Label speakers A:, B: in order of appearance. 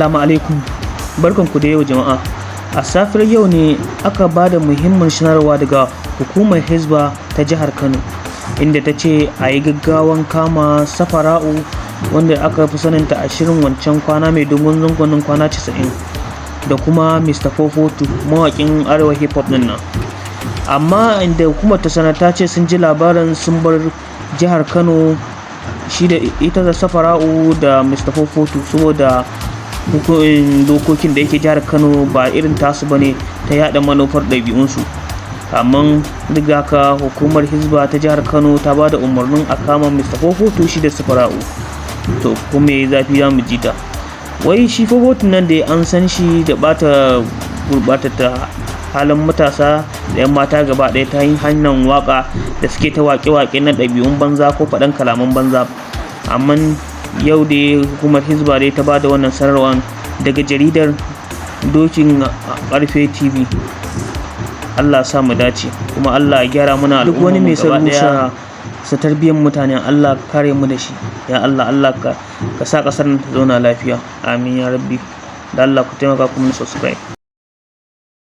A: Assalamu alaikum, barkanku da yau jama'a. A safiyar yau ne aka ba da muhimmin sanarwa daga hukumar Hisba ta jihar Kano, inda ta ce a yi gaggawan kama Safara'u, wanda aka fi saninta a shirin wancan kwana mai dogon zangon kwana 90, da kuma Mr. 442, mawaƙin Arewa hip hop ɗin nan. Amma inda hukumar ta sanar, ta ce sun ji labarin sun bar jihar Kano, shi da ita da Safara'u da Mr. 442, saboda dokokin da yake jihar Kano ba irin tasu bane ta yada manufar ɗabi'unsu. Amma duk da haka, hukumar Hizba ta jihar Kano ta ba da umarnin a kama Mr. 442, shi da Safara'u. To, kuma yayi zafi za mu ji ta. Wai shi 442 nan da an san shi da bata gurɓatata halin matasa da 'yan mata gaba ɗaya ta hanyar waka da suke ta waƙe-waƙe na ɗabi'un banza ko faɗan kalaman banza. Amma yau da hukumar Hizba dai ta bada wannan sanarwar daga jaridar Dokin Karfe TV. Allah sa mu dace, kuma Allah ya gyara mana. Duk wani mai son rusa sa tarbiyyar mutane, Allah kare mu da shi. Ya Allah, Allah ka sa kasar ta zauna lafiya. Amin ya rabbi. Da Allah ku taimaka kuma subscribe.